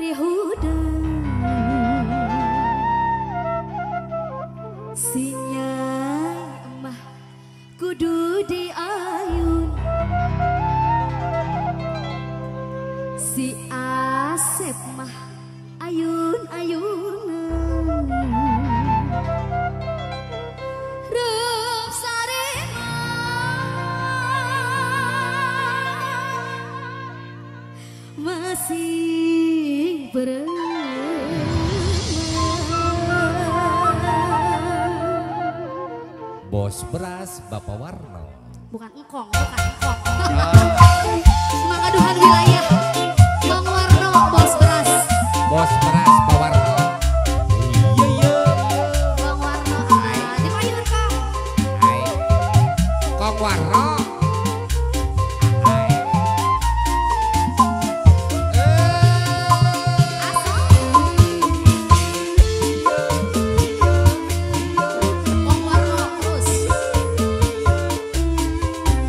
bari hudang si nyai mah kudu diayun si Asep mah ayun-ayunan Rup sarema masih bereman. Bos beras Bapak Warno. Bukan engkong, bukan engkong. Mengaduhan wilayah Bang Warno, bos beras. Bos beras Pak Warno. Iya iya. Bang Warno, dipayun Kong. Hai. Kong Warno. Hai. Kong Warno terus.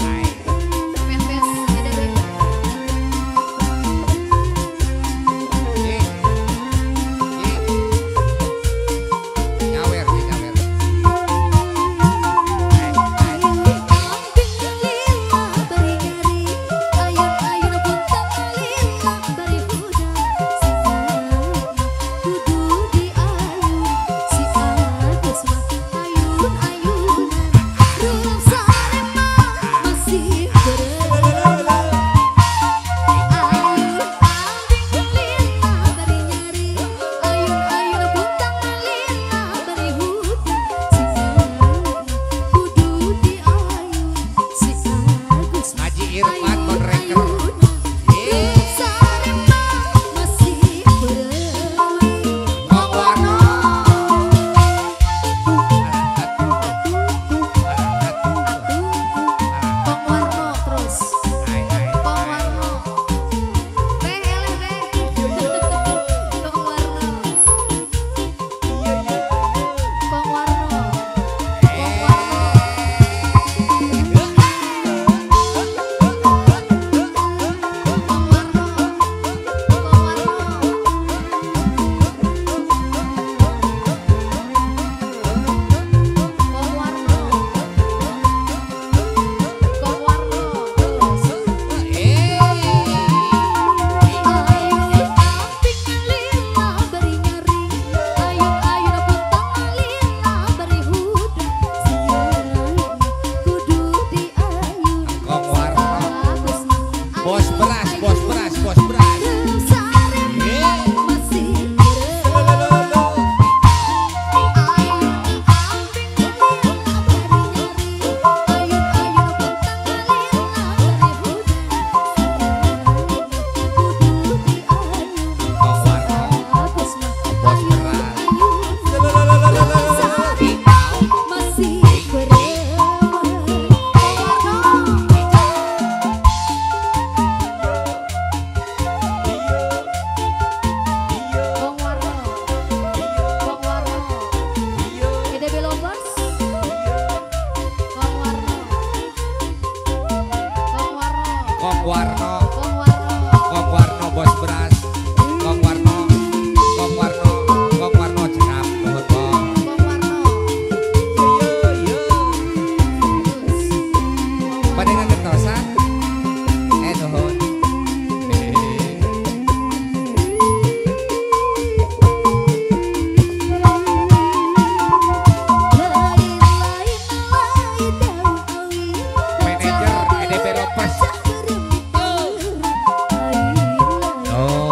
Hai. Pempes EDB. Nyawer, nyawer. Hai, hai. Amping lila bari nyari ayun-ayun puntang lila bari hudang si Nyai kudu diayun si Agus mah ayun-ayunan Rup sarema masih bereman ayun amping lila bari nyari ayun-ayun puntang lila bari hudang si Nyai kudu diayun si Agus mah Haji Irfan Bonreker. ayun-ayunan Rup sarema masih bereman. Kong Warno. Kong Warno terus. Hai, hai. Kong Warno. Teh eleh teh. Kong Warno. Kong Warno. Kong Warno. Kong Warno. Kong Warno. Kong Warno. Kong Warno terus. Ayun amping lila bari nyari ayun-ayun puntang lila bari hudang si Nyai kudu diayun Kong Warno. Agus mah Bos beras, bos beras, bos beras. Rup sarema masih bereman ayun amping lila bari nyari ayun-ayun puntang lila bari hudang si Nyai kudu diayun Kong Warno. Agus mah Bos beras. ayun-ayunan sarema masih bereman. Kong Warno. Kong Warno. Kong Warno. EDB Lovers. Kong Warno. Kong Warno. Kong Warno. Kong Warno. Kong Warno bos beras. Kong Warno. Kong Warno. Kong Warno cekap nuhun Kong. Kong Warno. Iya, iya. Terus. Bade ngagentosan? Nuhun. Lain-lain lain daun awi Manajer EDB Lovers. Oh.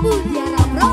Mutiara Bro.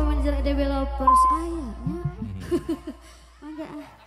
Manajer EDB Lovers ayahnya. Enggak.